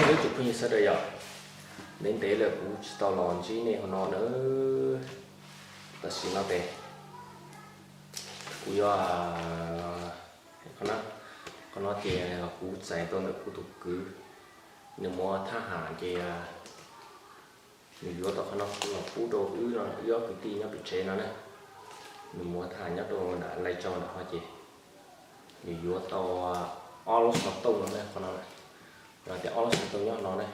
Ib tsoom phooj ywg sawv daws yom, ntev ntev lawm kuv tsis tau los ntsib nej hauv no na. Tam sim no ces kuv yuav, qhov no ces kuv txais tau ntawm kuv tus kwv, nws mus thab ham ces nws yuav tau qhov no los pub rau wb no, wb ob kwv tij nyob pem tsev no na. Nws mus thab ham nyob rau nram Lais Tsau nram ho ces nws yuav tau ob lub xov tooj no na, qhov no na. Qhov no tias ob lub xov tooj nyob no na.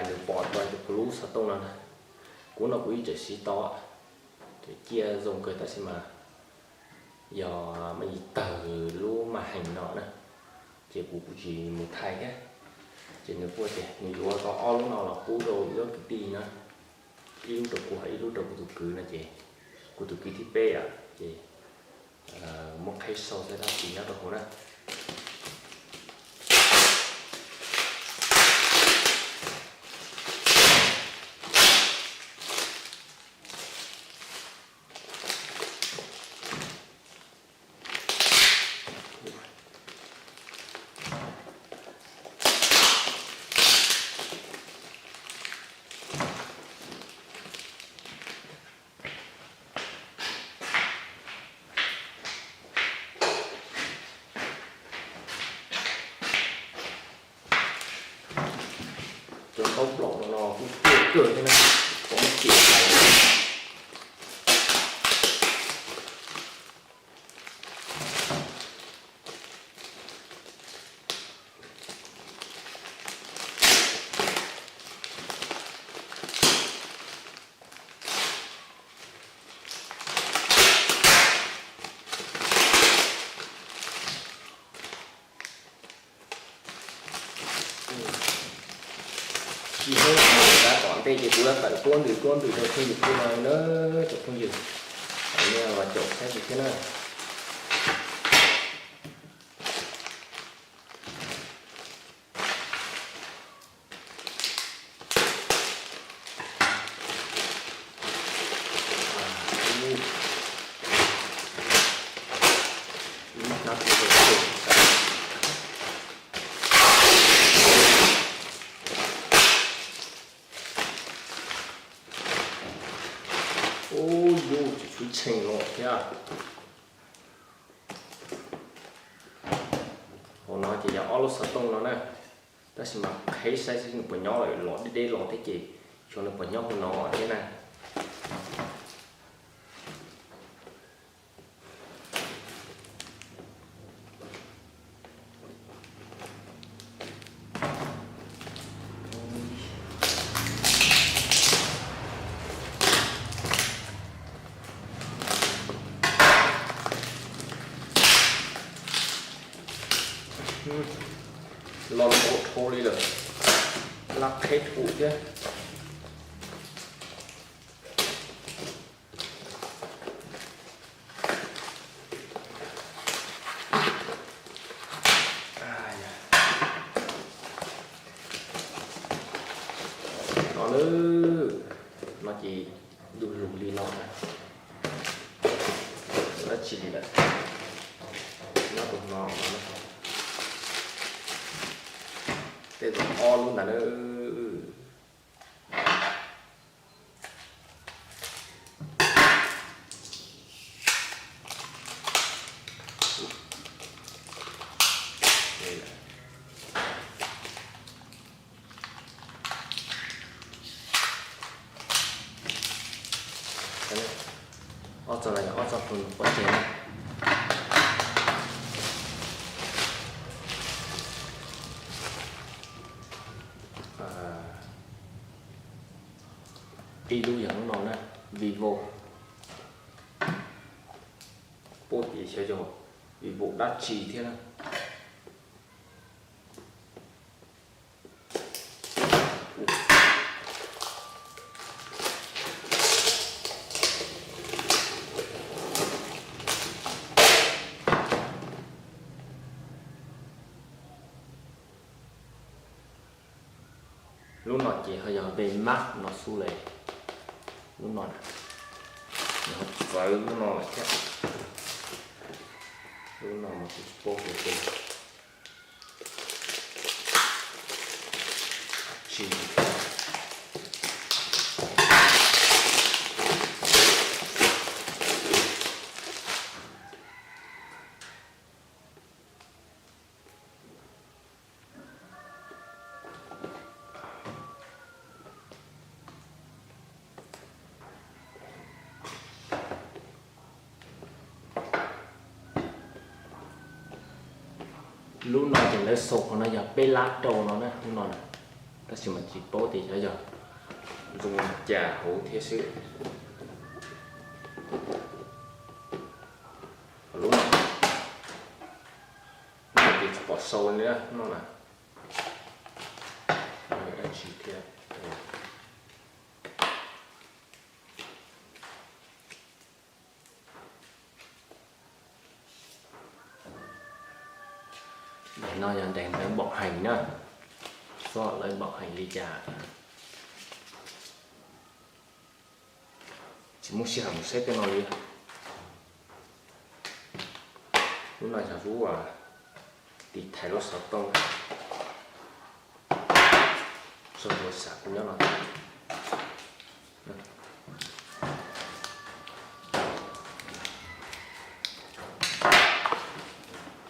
Nws pom tau kuv lub xov tooj no na. Kuv no kuv yeej tseem siv tau, ces ciaj zoo kawg tab sis mas yog me ntsis tawg lub maj heem no na, ces kuv kuv tsis mus thaij thiab. Ces nws kuj tias nws yuav tau ob lub no los pub rau wb ob kwv tij na, ib lub rau kuv, ib lub rau kuv tus kwv no ces kuv tus kwv thib peb yom, ces muab qheb sau thiab dab tsi nyob rau hauv na. Cov ntaub plaum no no kuj tuaj kawg thiab na, kom muab cem hais. Tsis hnub no mus kav tom ntej ces kuv yuav tawm tuab ntws tuab ntws rau phooj ywg pub no na, cov phooj ywg. Nej los caum saib kuv thiab na. Ub, yus tsis tshwv tshee los thiab. Hauv no ces yog ob lub xov tooj no na, tab sis mas qheb saib seb nws puas nyob lawm, los deb deb los thiab ces xyov nws puas nyob hauv no thiab na. Los npaum dhau li lawm, lab qheb thum thiab. No na, no ces du lug li no na. Dab tsi li lawm, nyob rau no, tej zaum ob lub ntawd na. Ob txog no yog ob txog tus pob ceg na. Ib lub yog lub no na, Vivo. Puab tias xyov yog Vivo dab tsi thiab na. Lub no ces ho yog Vmart no xwb le. Lub no na, nws ho txawv lub no lawm thiab. Lub no mas kuv tsis paub tias tes. Tsis Lub no ces lawv xaus qhov no yog peb lab rau no na, lub no na, tab sis mas tsis paub tias xyov yog zoo cas hauv thiab xwb. Lub no, lub no ces tsis pom sau li na, lub no na, dab tsi thiab. Daim no yog daim ntawv npaum heev na, xyov lawv npaum heev li cas. Tsis muaj sij hawm mus saib tej no li. Lub no yog lub tiv thaiv lub xov tooj. Tso ua sam kuv nyob no.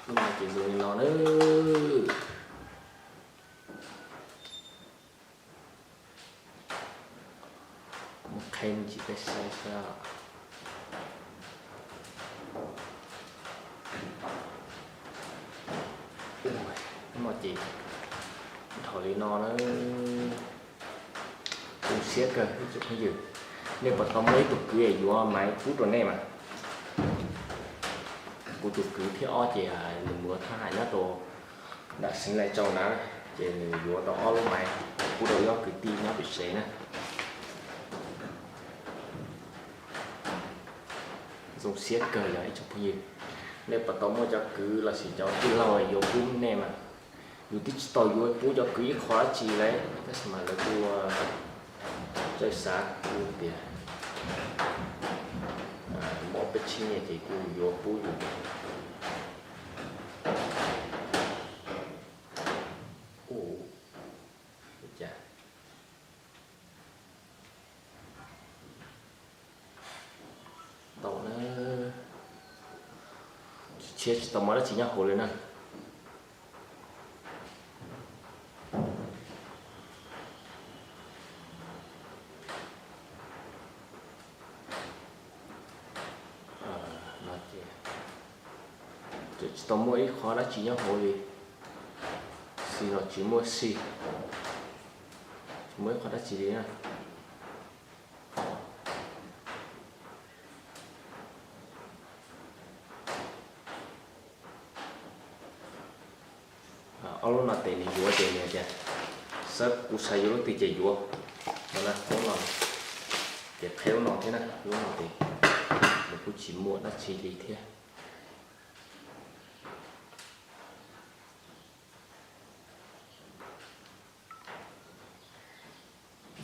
Lub no ces zoo li no na. Muab qheb me ntsis peb saib xwb. Lub no ces dhau li no na. Zoo siab kawg ib tsoom phooj ywg. Nej puas tau muaj ib tug kwv yuav maiv pub rau nej mas? Kuv tus kwv thib ob ces nws mus ua thab ham nyob rau nram xeev Lai Châu na, ces nws yuav tau ob lub maiv pub rau ib ob kwv tij nyob pem tsev na. Zoo siab kawg yog ib tsoom phooj ywg. Nej puas tau muaj cov kwv los sis cov tij laug yuav pub nej mas? Yus twb tsis tau yuav pub cov kwv ib qho dab tsi li, tab sis mas lawv kuj txawj xav kuj tias muaj peb txhiab nyiaj ces kuj yuav pub yus. Tsis tau muaj dab tsi nyob hauv li na. Tsis tau muaj ib qho dab tsi nyob hauv li. Xis los tsis muaj xis, tsis muaj ib qho dab tsi li na. Ob lub no ces nws yuav ces nws tias, xav, kuv xav yuav lub twg ces yuav no na. Lub no ces qheb lub no thiab na, lub no ces nws kuj tsis muaj dab tsi li thiab.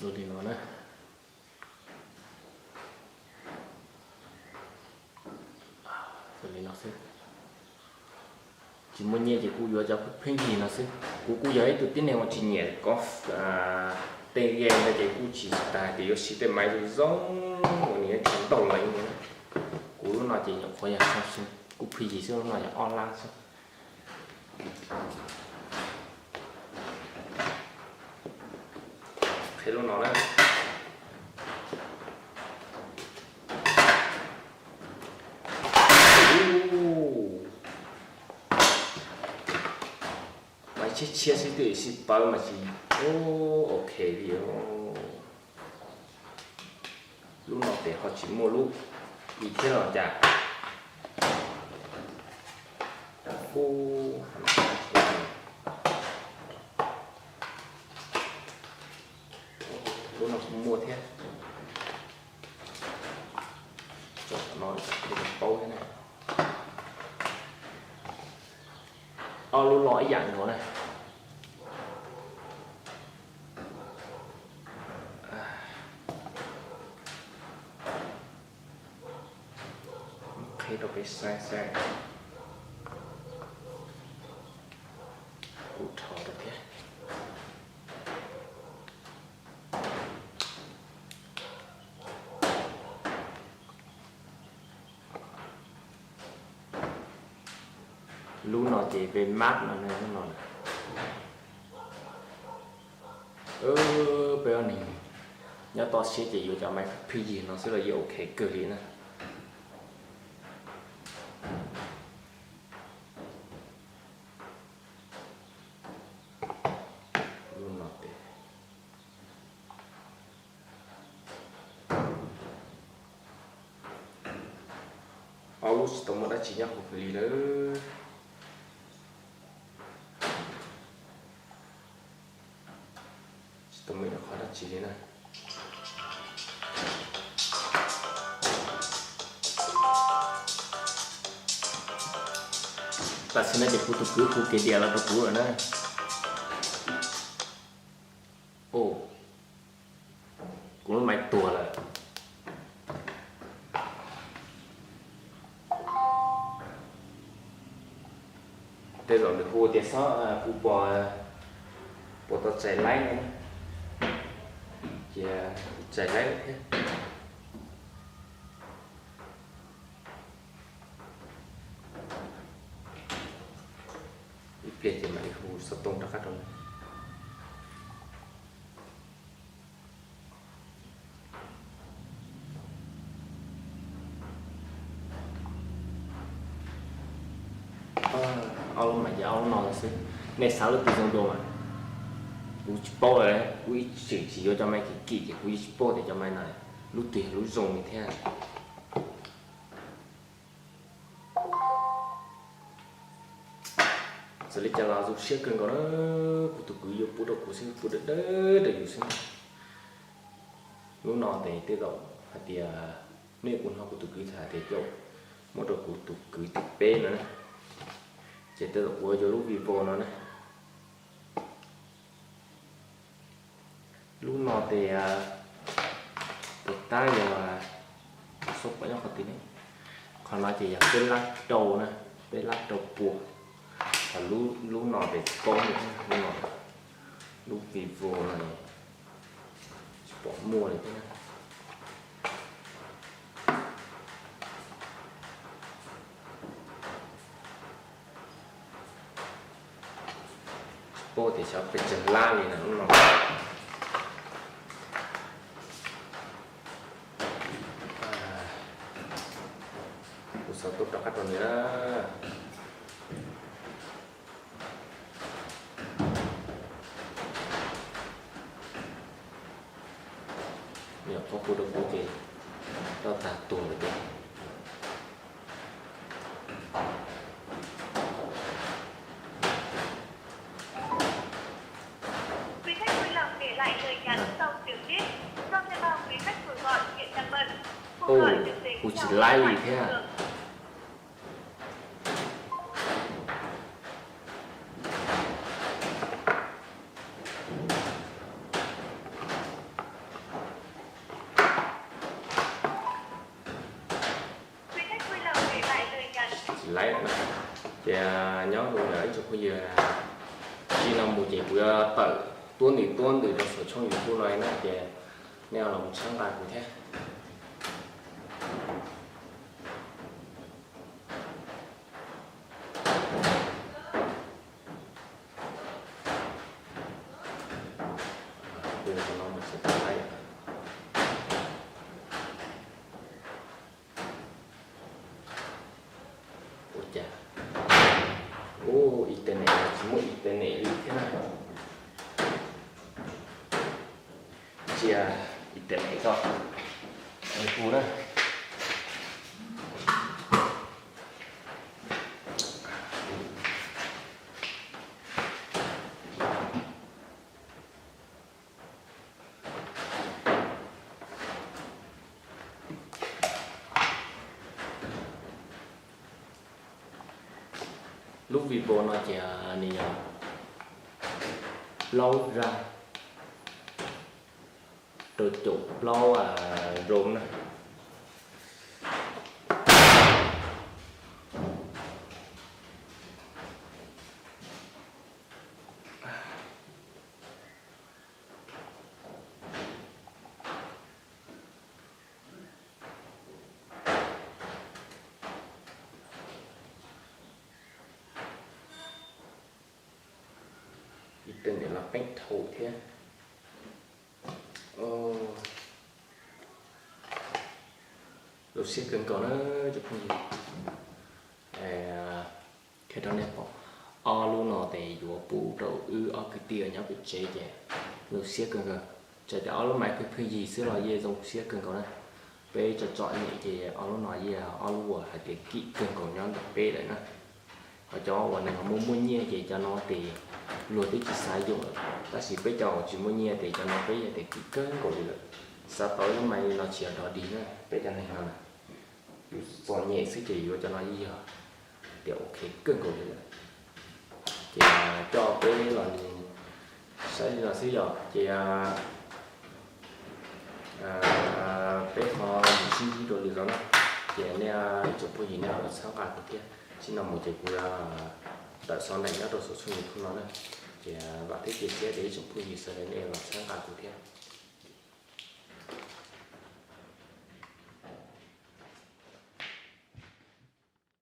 Zoo li no na. Li no xwb. Tsis muaj nyiaj ces kuj yuav cov pheej yig no xwb. Kuv kuj yog ib tug tib neeg uas tsis nyiam kov tej game ntawd ces kuj tsis tas tias yuav siv tej maiv zoo zoo uas nws yuav tsis ntaug lees. Kuv lub no ces nyuam qhuav yog kuj pheej yig xwb, lub no yog ob lab xwb. Qheb lub no na. Maiv tshiab tshiab xwb, twb sib pawb mas tsis ok li. Lub no ces ho tsis muaj lub li thiab los cas. Lub no kuj muaj thiab. Tso no paub thiab na. Ob lub los ib yam nkaus na. Qheb rau peb saib saib. Kuv rho rau thiab. Lub no ces Vmax no ne, lub no na. Peb ob niag nyob toj siab ces yuav cov maiv phij yig no xwb los yeej ok kawg li na. Lub no ces ob lub tsis tau muaj dab tsi nyob hauv li lawm. Tsis tau muaj ib qho dab tsi li na. Tam sim no ces kuv tus kwv hu kiag diam los rau kuv lawm na. Kuv lub maiv tuag lawm. Tej zaum nws hu tias xob, kuv puas, puas tau txais laib no, ces kuv txais laib lawm thiab. Ib pliag ces mam li hu xov tooj rov qab rau nws. Ob lub maiv ces ob lub no xwb. Nej xav lub twg zoo dua mas kuv tsis paub lawm, kuv ib txwm tsis yuav cov maiv kim kim ces kuv yeej tsis paub tias cov maiv no lub twg yog lub zoo li thiab. Txawm li cas los zoo siab kawg nkaus na, kuv tus kwv yuav pub rau kuv xwb, pub dawb dawb rau yus xwb. Lub no ces tej zaum hais tias nej kuv hnov kuv tus kwv tham tias coj muab rau kuv tus kwv thib peb no na, ces tej zaum kuv yuav lub Vivo no na. Lub no ces puas tab yog xub pom nyob qhov twg ne? Qhov no ces yog peb lab rau na, peb lab rau pua. Ho lub no ces tsis paub li thiab, lub no, lub Vivo no tsis pom muaj li thiab. Tsis paub tias xyov pes tsawg lab li na lub no. Kuv xov tooj rov qab rau nws na. Nyuam qhuav hu rau kuv ces rau tag tuag lawm tiag. Quý khách vui lòng để lại lời nhắn sau tiếng beep. Do thuê bao quý khách vừa gọi hiện đang bận. Cuộc gọi được tính theo hai chặng đường. Tsis laib lawm na. Ces nyob zoo ib tsoom phooj ywg, txij no mus ces kuv yuav tawm tuab ntws tuab ntws rau saum tshooj YouTube no na, ces nej los mus txhawb nqa kuv thiab. Ua cas internet tsis muaj internet li thiab na. Cia internet tso, hu na. Lub Vivo no ces nws yog plaub rau caum plaub ROM na. Tej ntawm no peeb thau thiab. Zoo siab kawg nkaus na cov phooj ywg. Qhia rau nej pom, ob lub no ces yuav pub rau wb ob kwv tij nyob pem tsev ces zoo siab kawg nkaus. Txawm tias ob lub mas pheej pheej yig xwb los yeej zoo siab kawg nkaus na. Peb tsom txom nyem ces ob lub no yeej yog ob lub uas hais tias kim kawg nkaus nyob ntawm peb lawm na. Ho cov uas neeg muaj muaj nyiaj ces cov no ces luag twb tsis xav yuav lawm, tab sis peb cov uas tsis muaj nyiaj ces cov no peb yog tias kim kawg nkaus li lawm. Xav tau lub mas li no tsis yog dog dig na, peb cov neeg no na, yus txom nyem xwb ces yuav cov no yeej yog tias ok kawg nkaus li lawm. Ces coj peb los saib li no xwb yom, ces peb ho mus sib ntsib dua lwm zaus na. Ces nej ib tsoom phooj ywg nej los txhawb nqa kuv thiab, txij no mus ces kuv yuav tawm xov ntaim nyob rau saum tshooj YouTube no na. Ces vam thiab cia siab tias ib tsoom phooj ywg sawv daws nej los txhawb nqa kuv thiab.